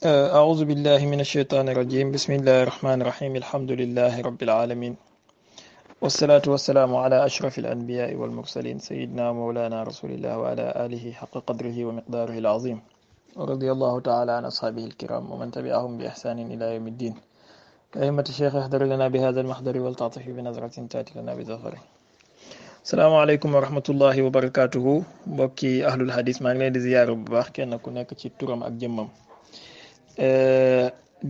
أعوذ بالله من الشيطان الرجيم بسم الله الرحمن الرحيم الحمد لله رب العالمين والصلاة والسلام على أشرف الأنبياء والمرسلين سيدنا مولانا رسول الله وعلى آله حق قدره ومقداره العظيم ورضي الله تعالى عن أصحابه الكرام ومن تبعهم بإحسان إلى يوم الدين. أئمة الشيخ احضر لنا بهذا المحضر والتعطف بنظرة تأتي لنا بظفره. السلام عليكم ورحمة الله وبركاته. بوكي أهل الحديث ما نلين زيارة بباخ كأننا كنا كتير تورم ak jëmmam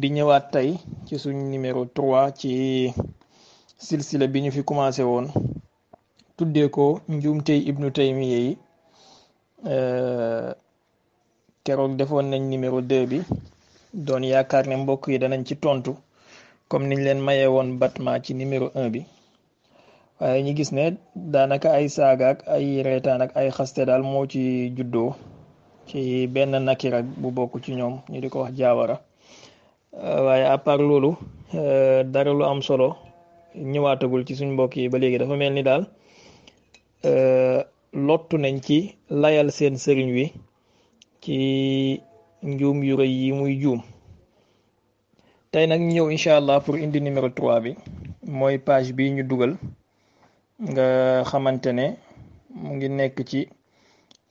di ñëwaat tey ci suñ numéro 3 ci silsila bi ñu fi commencé woon tuddee ko njuumtey ibnu taymiya yi. keroog defoon nañ numéro 2 bi doon yaakaar ne mbokk yi danañ ci tontu comme niñ leen mayee woon batma ci numéro 1 bi, waaye ñi gis ne daanaka ay saagaak ay reetaan ak ay xaste daal moo ci juddoo ci benn nakira bu bokk ci ñoom ñu di ko wax jaawara. waaye à part loolu dara lu am solo ñëwaatagul ci suñ mbokk yi ba léegi. dafa mel ni daal lottu nañ ci layal seen sëriñ wi ci njuum yu rëy yi muy juum. tey nag ñëw incha allah pour indi numéro 3 bi, mooy page bi ñu dugal nga xamante ne mu ngi nekk ci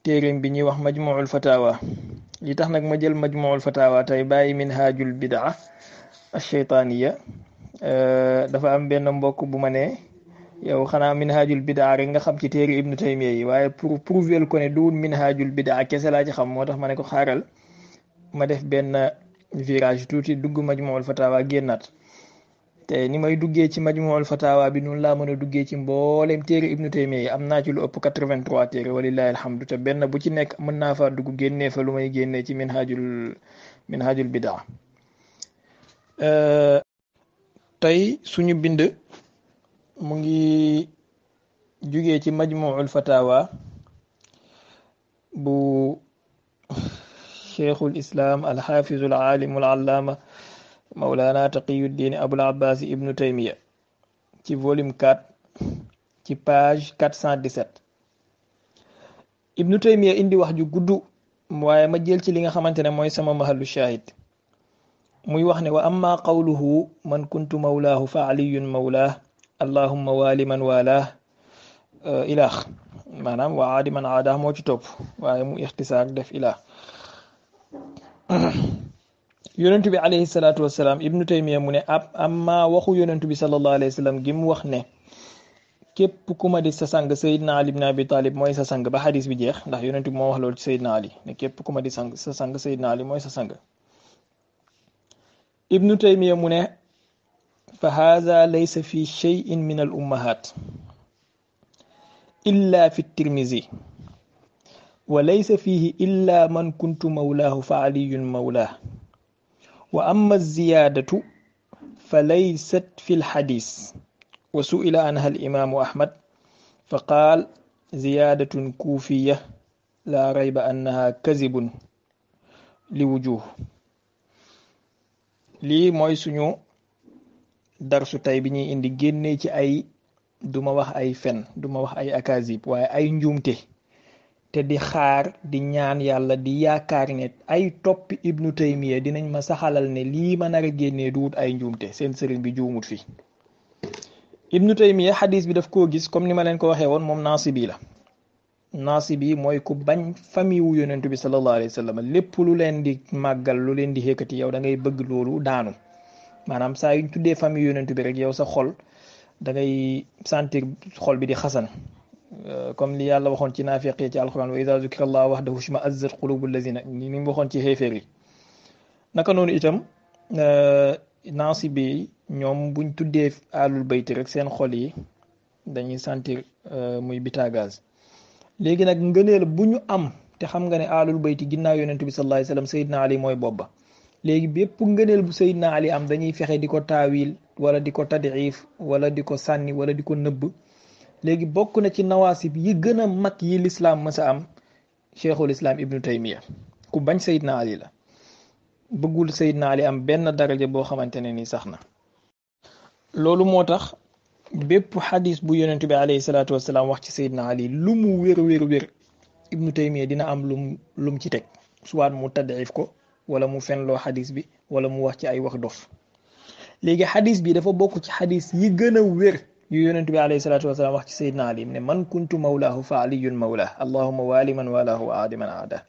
téereem bi ñuy wax majmuul fatawa. li tax nag ma jël majmuul fatawa tey bàyyi minhajul bidaa ash-shaytaniya, dafa am benn mbokk bu ma ne yow xanaa minhajul bidaa rek nga xam ci téere ibnu taymiya yi, waaye pour prouver ko ne duwul minhajul bidaa kese laa ci xam, moo tax ma ne ko xaaral ma def benn virage tuuti dugg majmuul fatawa génnaat. te ni may duggee ci majmuul fatawa bi noonu laa mën a duggee ci mboolem téere ibnu taymiya yi. am naa ci lu ëpp 83 téere walillahi alhamdu, te benn bu ci nekk mën naa faa dugg génnee fa lu may génnee ci minhajul bidaa. tey suñu bind mu ngi jugee ci majmuul fatawa bu cheikhul islam alxaafizul aalimul allaama Mawlana Taqiyuddin Abul Abbas ibnu Taymiya ci volume 4 ci page 417. ibnu Taymiya indi wax ju gudd, waaye ma jël ci li nga xamante ne mooy sama mahallu shahid. muy wax ne wa amma qawluhu man kuntu mawlaahu fa aliyun mawlaah allahumma waali man waalaah ilaah, maanaam wa aadi man aadaah moo ci topp, waaye mu ixtisaar def ilaah. yonentu bi alayhi salaatu wassalaam ibnu taymiya mu ne amma waxu yonentu bi sallallahu alayhi wa sallam gi mu wax ne képp ku ma di sa sang sayidna ali ibn abi talib mooy sa sang, ba xadis bi jeex, ndax yonentu bi moo wax loolu ci sayidna ali ne képp ku ma di sang sa sang sayidna ali mooy sa sang. ibnu taymiya mu ne fa haza laysa fi cheyin min al ummahat illa fi tirmizi wa laysa fihi illa man kuntu mawlaahu fa aliyun mawlaah wa amma ziyadatu fa laysat fi lxadis wa su'ila anha alimamu ahmad fa qaal ziyadatun kuufiya la rayba annaha kazibun li wujuh. lii mooy suñu darsu tey bi ñuy indi génnee ci ay, duma wax ay fen, duma wax ay akazib, waaye ay njuumte, te di xaar di ñaan yàlla di yaakaar ne ay toppi ibnu taymiya dinañ ma saxalal ne lii ma nar a génnee duwut ay njuumte, seen sëriñ bi juumut fi. ibnu taymiya xadis bi daf koo gis comme ni ma leen ko waxee woon, moom naasibi la. naasibi mooy ku bañ famille wu yonentu bi sallallahu alayhi wa sallam. lépp lu leen di màggal, lu leen di xëkkati, yow da ngay bëgg loolu daanu. maanaam saa yuñ tuddee famille yonentu bi rek yow sa xol da ngay sentir xol bi di xasan, comme li yàlla waxoon ci naafiqi ci alquran wa iza zukira allah wahdahu shma'azzat qulubu allazina, ni mu waxoon ci xéeféer yi. naka noonu itam naasibi ñoom buñ tuddee alul bayti rek seen xol yi dañuy sentir muy bitagaz. léegi nag ngëneel bu ñu am, te xam nga ne alul bayti ginnaaw yonentu bi sallallahu alayhi wasallam Seydina Ali mooy bobba. léegi bépp ngëneel bu Seydina Ali am dañuy fexe di ko taawil wala di ko tadif wala di ko sànni wala di ko nëbb. léegi bokk na ci nawaasib yi gën a mag yi lislaam mës a am cheikhul islam ibnu taymiya ku bañ Seydina Ali la, bëggul Seydina Ali am benn daraja boo xamante ne ni sax na. loolu moo tax bépp xadis bu yonent bi alayhi salaatu wasalaam wax ci Seydina Ali lu mu wér ibnu taymiya dina am lum ci teg, soit mu tadif ko wala mu fenloo xadis bi wala mu wax ci ay wax dof léegi xadis bi dafa bokk ci xadis yi gën a wér yu yonent bi alayhi salaatu wasalaam wax ci Seydina Ali ne man kuntu mawlaahu fa aliyun mawlah allahumma waali man walaahu wa aadi man aada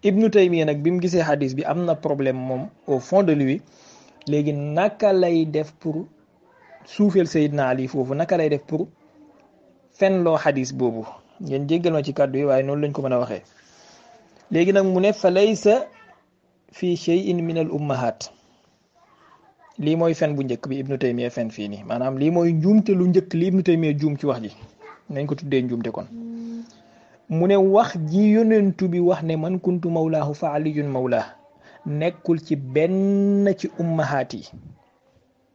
ibnu taymiya nag bi mu gisee xadis bi am na problème moom au fond de lui léegi naka lay def pour suufeel Seydina Ali foofu naka lay def pour fenloo xadis boobu ngeen jéggal ma ci kàddu yi waaye noonu lañ ko mën a waxee léegi nag mu ne fa laysa fi shay'in min al ummahat lii mooy fen bu njëkk bi ibnu taymiya fen fii nii maanaam lii mooy njuumte lu njëkk li ibnu taymiya juum ci wax ji nañ ko tuddee njuumte kon mu ne wax ji yonentu bi wax ne man kuntu mawlaahu fa aliyun mawlaah nekkul ci benn ci ummahaat yi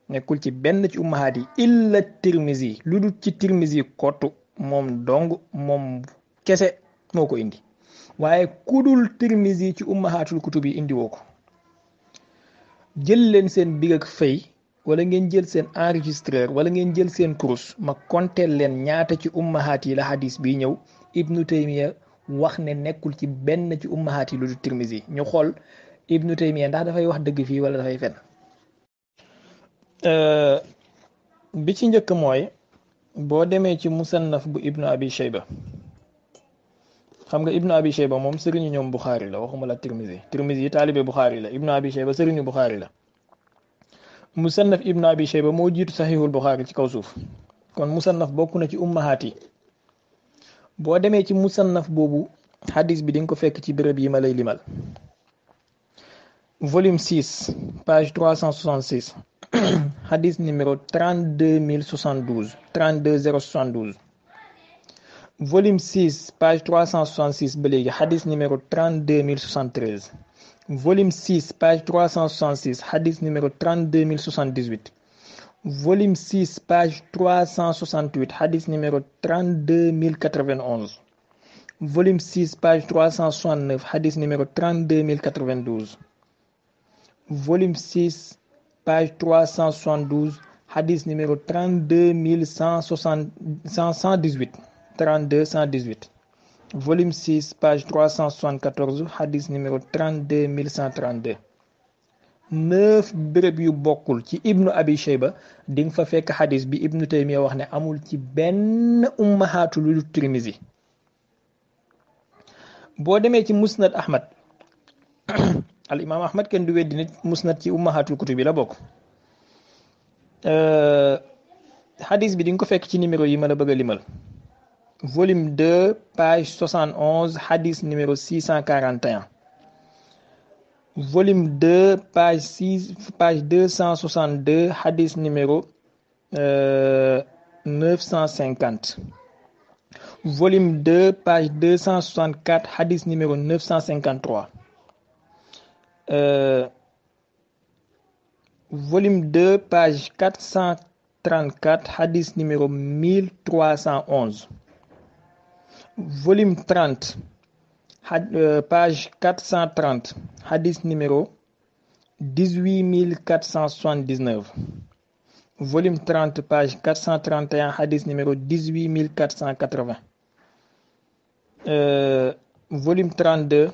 nekkul ci benn ci ummahaat yi illa tirmisi lu dul ci tirmisi kottu moom dong moom kese moo ko indi waaye kudul tirmisi ci ummahaatul kutub yi indi woo ko jël leen seen big ak fay wala ngeen jël seen enregistreur wala ngeen jël seen kurus ma konteel leen ñaata ci ummahaat yi la hadis bi ñëw ibnu taymiya wax ne nekkul ci benn ci ummahaat yi lu dul tirmisi ñu xool ibnu taymiya ndax dafay wax dëgg fii wala dafay fen bi ci njëkk mooy boo demee ci musannaf bu ibnu abi shayba xam nga ibnu abi shayba moom sëriñu ñoom buxaari la waxuma la tirmisi yi taalibe buxaari la ibnu abi shayba sëriñu buxaari la musannaf ibnu abi shayba moo jiitu saxiixul buxaari ci kaw suuf kon musannaf bokk na ci ummahaat yi boo demee ci musannaf boobu hadis bi di nga ko fekk ci béréb yi ma lay limal volume 6 page 366 hadis numéro 32072 32072 volume 6 page 366 ba léegi hadis numéro 32073 volume 6 page 366 hadis numéro 32078 volume 6 page 368 hadis numéro 32091 volume 6 page 369 hadis numéro 32092 volume 6 page 372 hadis numéro 32118 32118 volume 6 page 374 hadis numéro 32132 9 béréb yu bokkul ci ibnu abi shayba di nga fa fekk hadis bi ibnu taymiya wax ne amul ci benn ummahaatu lu tirmisi boo demee ci musnad ahmad al imam ahmad kenn du weddi nit musnad ci ummahaatul kutub bi la bokk hadis bi di nga ko fekk ci numéro yi ma la bëgg a limal volume 2 page 71 hadis numéro 641 volume 2 page 262 hadis numéro 950 volume 2 page 264 hadis numéro 953 volume 2 page 434 hadis numéro 1311 volume 30 page 430 hadis numéro 18479 volume 30 page 431 hadis numéro 18480 volume 32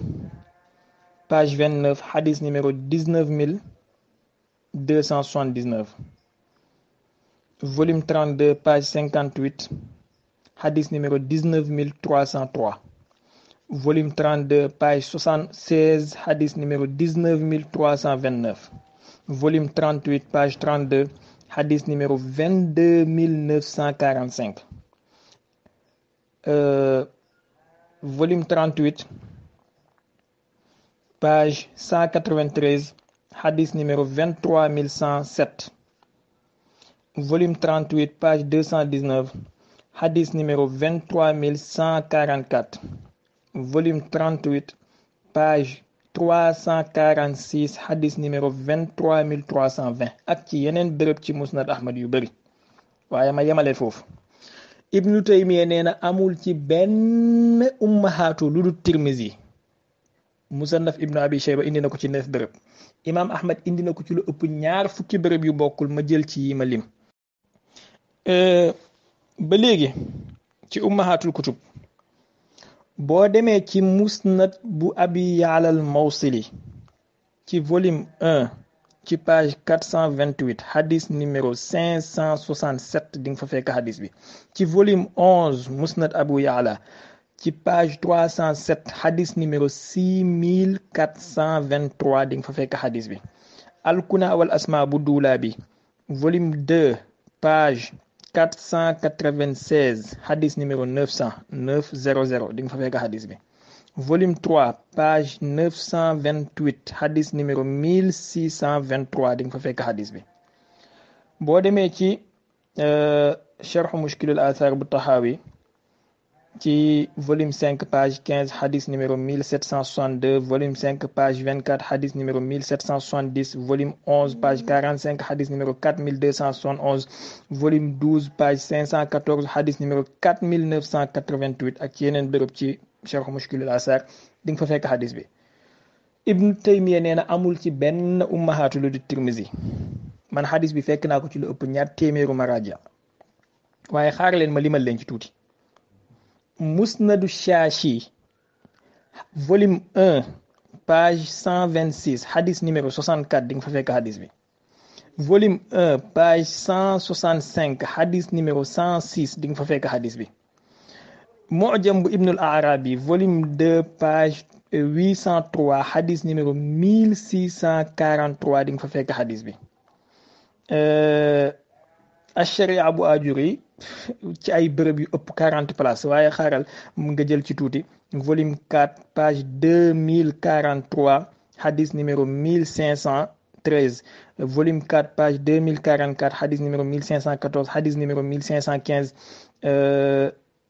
page 29 hadis numéro 19279 volume 32 page 58 hadis numéro 19303 volume 32 page 76 hadis numéro 19329 volume 38 page 32 hadis numéro 22945 volume 38 page 193 hadis numéro 23107 volume 38 page 219 hadis numéro 23144 volume 38 page 346 hadis numéro 23320 ak ci yeneen béréb ci musnad ahmad yu bari waaye ma yemale foofu ibnu taymiya nee na amul ci benn ummahaatu lu dul tirmisi musannaf ibnu abi shayba indi na ko ci 9 béréb imam ahmad indi na ko ci lu ëpp ñaar fukki béréb yu bokkul ma jël ci yi ma lim ba léegi ci ummahaatul kutub boo demee ci musnad bu abi yaalal mawsili ci volume 1 ci page 428 hadis numéro 567 di nga fa fekk hadis bi. ci volume 11 musnad Abu Ya'la ci page 307 hadis numéro 6423 di nga fa fekk hadis bi. alkuna wal asma bu duula bi volume 2 page 496 hadis numéro 900 di nga fa fekk hadis bi. volume 3 page 928 hadis numéro 1623 di nga fa fekk hadis bi. boo demee ci sharh mushkil al athar bu tahawi ci volume 5 page 15 hadis numéro 1762 volume 5 page 24 hadis numéro 1770 volume 11 page 45 hadis numéro 4271 volume 12 page 514 hadis numéro 4988 ak ci yeneen béréb ci sharh mushkil al athar di nga fa fekk hadis bi. Ibn Taymiya nee na amul ci benn ummahaatu lu di Tirmizi. man hadis bi fekk naa ko ci lu ëpp 200 maraja waaye xaar leen ma limal leen ci tuuti. musnadu Shashi volume 1 page 126 hadis numéro 64 di nga fa fekk hadis bi. volume 1 page 165 hadis numéro 106 di nga fa fekk hadis bi. mu'jam bu Ibnul Arabi volume 2 page 803 hadis numéro 1643 di nga fa fekk hadis bi. ash-Sharia bu Ajuri ci ay bërëb yu ëpp 40 places waaye xaaral mu nga jël ci tuuti. volume 4 page 2043 hadis numéro 1513 volume 4 page 2044 hadis numéro 1514 hadis numéro 1515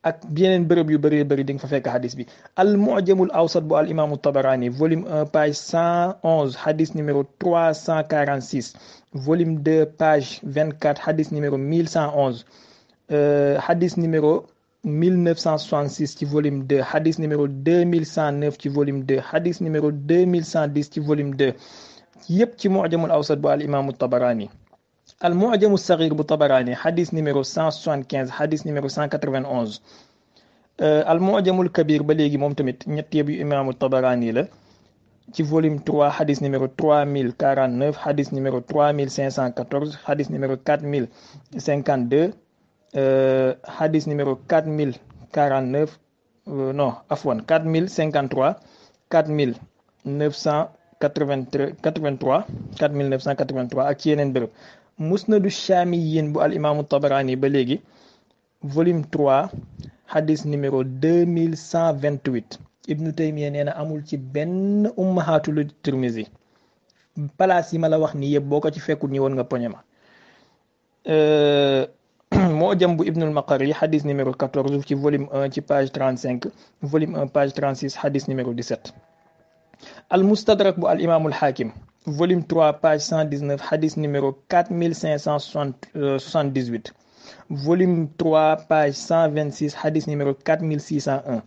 ak yeneen bërëb yu bëri di nga fa fekk hadis bi. al mu'jamul awsat bu al imaamu Tabarani volume 1 page 111 hadis numéro 346 volume 2 page 24 hadis numéro 1111 hadis numéro 1966 ci volume 2 hadis numéro 2109 ci volume 2 hadis numéro 2110 ci volume 2 yëpp ci mu'jamul awsat bu al imaamu Tabarani. al mu'jamu saghir bu Tabarani hadis numéro 175 hadis numéro 191 al mu'jamul kabir ba léegi moom tamit ñett yëpp yu imaamu Tabarani la ci volume 3 hadis numéro 3049 hadis numéro 3514 hadis numéro 4052 hadis numéro 4049 non afwan 4053 4983 ak ci yeneen bërëb. musnadu Shaamiyin bu al imaamu Tabarani ba léegi volume 3 hadis numéro 2128 Ibnu Taymiya nee na amul ci benn ummahaatu lu Tirmizi. palaas yi ma la wax nii yëpp boo ko ci fekkul ñi woon nga poñe ma. mu'jam bu Ibnul Maqari hadis numéro 14 ci volume 1 ci page 35 volume 1 page 36 hadis numéro 17. al mustadrak bu al imaamul Hakim volume 3 page 119 hadis numéro 4578 volume 3 page 126 hadis numéro 4601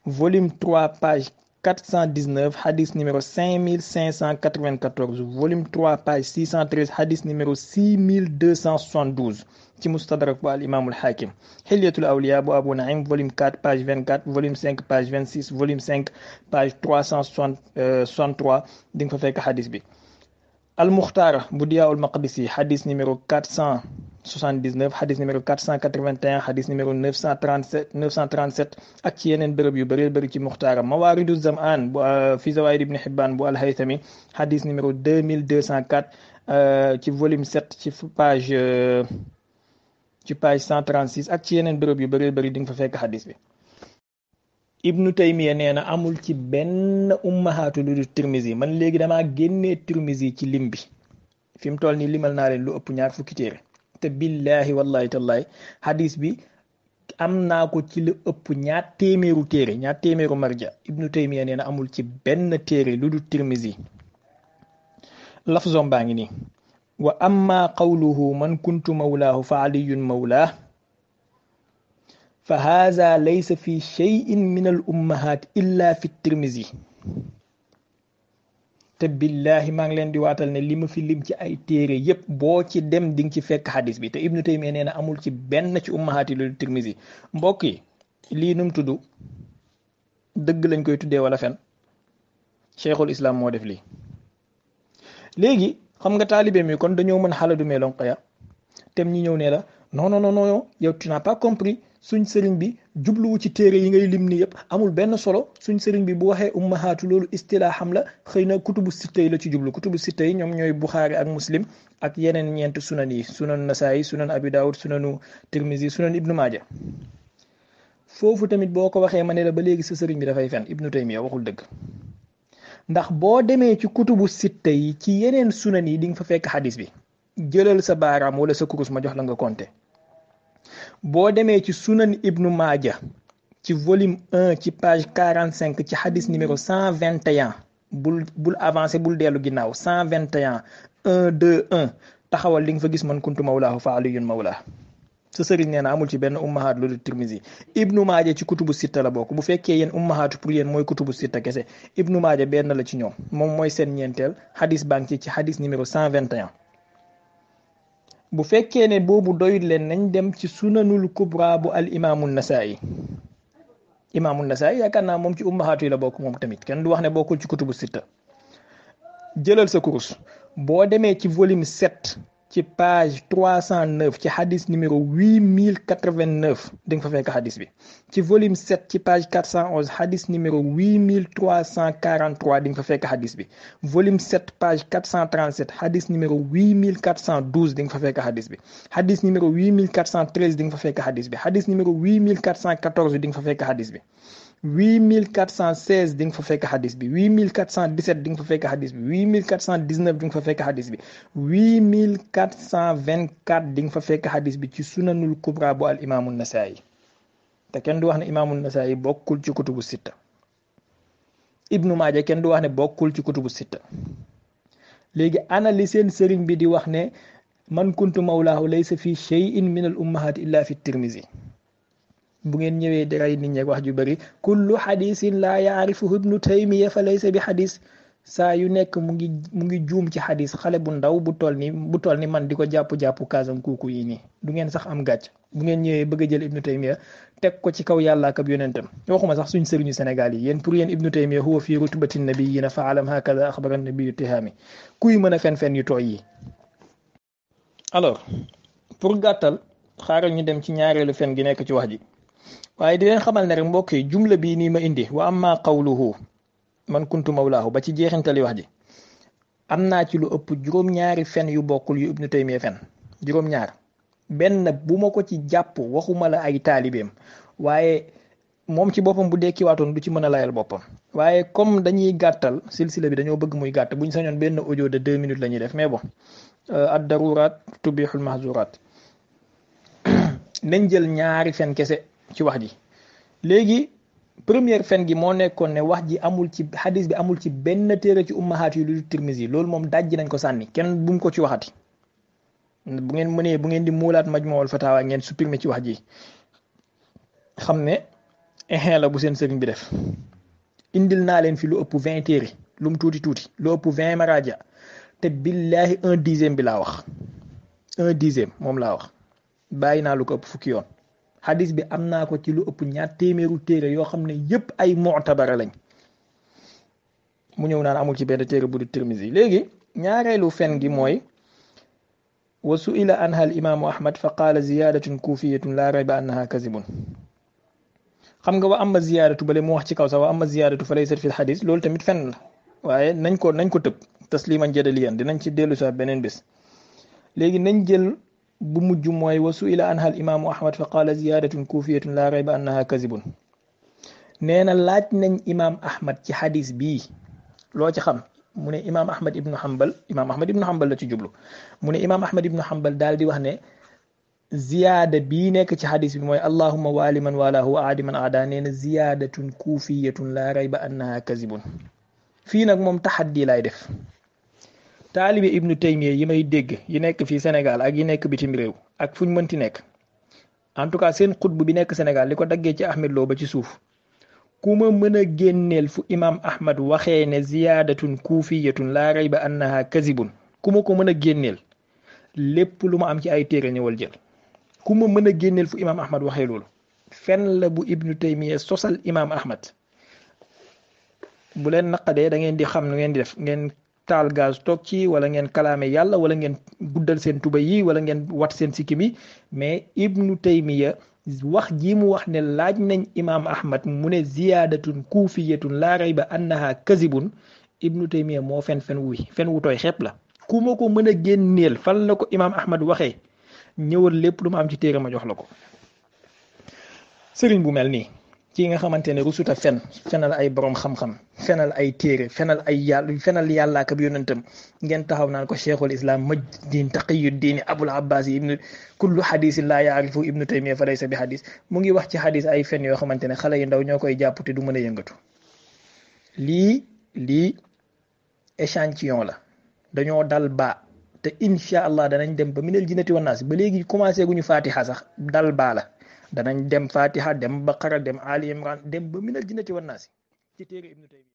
volume 3 page 419 hadis numéro 5594 volume 3 page 613 hadis numéro 6272 ci mustadrak bu al imaamul Hakim. hilyatul awliya bu Abu Naim volume 4 page 24 volume 5 page 26 volume 5 page 363 di nga fa fekk hadis bi. al muxtaar bu Diyaa'ul Maqdisi hadis numéro 479 hadis numéro 481 hadis numéro 937 ak ci yeneen bërëb yu bëri ci muxtaaram. mawaaridu zamaan bu fi zawaa'id ibn Hibbaan bu al-Haythami hadis numéro 2204 ci volume 7 ci page 136 ak ci yeneen bërëb yu bëri di nga fa fekk hadis bi. Ibnu Taymiya nee na amul ci benn ummahaatu lu dul Tirmizi. man léegi damaa génnee Tirmizi ci lim bi fi mu toll nii limal naa leen lu ëpp 20 téere te billahi wallahi tallahi hadis bi am naa ko ci lu ëpp 200 téere 200 marja. Ibnu Taymiya nee na amul ci benn téere lu dul Tirmizi. lafzom baa ngi nii. wa amma qawluhu man kuntu mawlaahu fa aliyun mawlaah fa haza laysa fi shay'in min al ummahat illa fi Tirmizi. te billahi maa ngi leen di waatal ne li ma fi lim ci ay téere yépp boo ci dem di nga ci fekk hadis bi te Ibnu Taymiya nee na amul ci benn ci ummahat yi lu Tirmizi. mbokk yi lii num tudd dëgg lañ koy tuddee wala fen Cheikhul Islam moo def lii léegi xam nga taalibe mi kon dañoo mën xala du meelon ya tem ñi ñëw ne la non non non non yow tu n'as pas compris suñ sëriñ bi jubluwu ci téere yi ngay lim ni yëpp amul benn solo suñ sëriñ bi bu waxee ummahaatu loolu istilaaxam la xëy na kutubu sitta yi la ci jublu kutubu sitta yi ñoom ñooy buxaari ak muslim ak yeneen ñeent sunan yi sunan nasaayi sunan abi daawud sunanu tirmisi sunan ibnu maaja foofu tamit boo ko waxee ma ne la ba léegi sa sëriñ bi dafay fen ibnu taymiya waxul dëgg ndax boo demee ci kutubu sitta yi ci yeneen sunan yi di nga fa fekk xadis bi jëlal sa baaraam wala sa kurus ma jox la nga compter boo demee ci sunan ibnu maaja ci volume 1 ci page 45 ci xadis numéro 121 bul avancé bul dellu ginnaaw 121 1 2 1 taxawal li nga fa gis man kuntu mawlaahu fa aliyun mawlaa sa sëriñ nee na amul ci benn ummahaat lu dul tirmisi ibnu maaja ci kutubu sitta la bokk bu fekkee yéen ummahaatu pour yéen mooy kutubu sitta kese ibnu maaja benn la ci ñoom moom mooy seen ñeenteel xadis baa ngi ci xadis numéro 121 bu fekkee ne boobu doyut leen nañ dem ci sunanul kubra bu al imaamu nasaayi imaamu nasaayi yaakaar naa moom ci ummahaatu yi la bokk moom tamit kenn du wax ne bokkul ci kutubu sitta jëlal sa kurus boo demee ci volume 7 ci page 309 ci hadis numéro 8089 di nga fa fekk hadis bi ci volume 7 ci page 411 hadis numéro 8343 di nga fa fekk hadis bi volume 7 page 437 hadis numéro 8412 di nga fa fekk hadis bi hadis numéro 8413 di nga fa fekk hadis bi hadis numéro 8414 di nga fa fekk hadis bi 8416 di nga fa fekk hadis bi 8417 di nga fa fekk hadis bi 8419 di nga fa fekk hadis bi 8424 di nga fa fekk hadis bi ci sunanul kubra bu al imaamu nasaayi te kenn du wax ne imaamu nasaayi bokkul ci kutubu sitta ibnu maaja kenn du wax ne bokkul ci kutubu sitta léegi ana li seen sëriñ bi di wax ne man kuntu mawlaahu laysa fi shay'in min al ummahat illa fi tirmizi bu ngeen ñëwee di rey nit ñi wax ju bëri kullu xadisin laa yaarifuhu ibnu taymiya fa laysa bi xadis saa yu nekk mu ngi juum ci xadis xale bu ndaw bu toll ni man di ko jàpp kaasam kuuku yi nii du ngeen sax am gàcc bu ngeen ñëwee bëgg a jël ibnu taymiya teg ko ci kaw yàlla ak ab yonentam waxuma sax suñ sëriñu Sénégal yi yéen pour yéen ibnu taymiya huwa fi rutubati nabiyina fa alam hakada axbara nabiyu tihaami kuy mën a fen yu tooy yi. alors pour gàttal xaaral ñu dem ci ñaareelu fen gi nekk ci wax ji waaye di leen xamal ne rek mbokk yi jumla bii nii ma indi wa amma qawluhu man kuntu mawlaahu ba ci jeexintali wax ji am naa ci lu ëpp juróom-ñaari fen yu bokkul yu ibnu taymiya fen juróom-ñaar benn bu ma ko ci jàpp waxuma la ay taalibeem waaye moom ci boppam bu dekkiwaatoon du ci mën a layal boppam waaye comme dañuy gàttal silsila bi dañoo bëgg muy gàtt buñ sañoon benn audio de 2 minutes la ñuy def mais bon ad daruraat tubixul mahzuraat nañ jël ñaari fen kese ci wax ji léegi première fen gi moo nekkoon ne wax ji amul ci hadis bi amul ci benn téere ci ummahaat yi lu tirmisi loolu moom dajji nañ ko sànni kenn bu mu ko ci waxati bu ngeen mënee bu ngeen di muulaat majmuul fatawa ngeen supprimer ci wax ji xam ne la bu seen sëriñ bi def indil naa leen fi lu ëpp 20 téere lu mu tuuti lu ëpp 20 maraja te billahi 1/10 bi laa wax 1/10 moom laa wax bàyyi naa lu ko ëpp fukki yoon hadis bi am naa ko ci lu ëpp 2 téeméeru téere yoo xam ne yépp ay mu'tabara lañ mu ñëw naan amul ci benn téere bu du Tirmizi léegi ñaareelu fen gi mooy wa su'ila anha al imaamu ahmad fa qaala ziyadatun kuufiyatun laa rayba annaha kazibun xam nga wa amma ziyadatu bale mu wax ci kaw sax wa amma ziyadatu fa laysat fil hadis loolu tamit fen la waaye nañ ko tëb tasliman jadaliyan dinañ ci dellu sa beneen bés léegi nañ jël bu mujj mooy wa su'ila anha al imaamu ahmad fa qaala ziyadatun kuufiyatun laa rayba annaha kazibun nee na laaj nañ imaam ahmad ci hadis bii loo ci xam mu ne imaam ahmad ibnu hanbal la ci jublu mu ne imaam ahmad ibnu hanbal daal di wax ne ziyaada bii nekk ci hadis bi mooy allahumma waali man walaahu wa aadi man aada nee na ziyaadatun kuufiyatun laa rayba annaha kazibun fii nag moom taxaddi laay def taalibe ibnu taymiya yi may dégg yi nekk fii Sénégal ak yi nekk bitim réew ak fuñ mënti nekk en tout cas seen xutbu bi nekk Sénégal li ko daggee ci Ahmed Lo ba ci suuf ku ma mën a génneel fu imaam ahmad waxee ne ziyaadatun kuufiyatun laa rayba annaha kazibun ku ma ko mën a génneel lépp lu ma am ci ay téere ñëwal jël ku ma mën a génneel fu imaam ahmad waxee loolu fen la bu ibnu taymiya sosal imaam ahmad bu leen naqadee da ngeen di xam nu ngeen di def ngeen taal gaz toog ci wala ngeen kalaame yàlla wala ngeen guddal seen tuba yi wala ngeen wat seen sikkim yi mais ibnu taymiya wax ji mu wax ne laaj nañ imam ahmad mu ne ziyaadatun kuufiyatun laa rayba annaha kazibun ibnu taymiya moo fen fen wu tooy xepp la ku ma ko mën a génneel fan la ko imam ahmad waxee ñëwal lépp lu ma am ci téere ma jox la ko sëriñ bu mel nii ci nga xamante ne rusuta fenal ay borom xam-xam fenal ay téere fenal yàlla ak yonentam ngeen taxaw naan ko cheikhul islam majdin taqiyuddin abul abbas yi ibnu kullu hadisin laa yaarifu ibnu taymiya fa laysa bi hadis mu ngi wax ci hadis ay fen yoo xamante ne xale yu ndaw ñoo koy jàpp te du mën a yëngatu lii échantillon la dañoo dal ba te incha allah danañ dem ba minal jinnati wan naas ba léegi commencé guñu fatiha sax dal baa la danañ dem fatiha dem baqara dem ali imran dem ba minal jinnati wan naas ci téere ibnu taymiya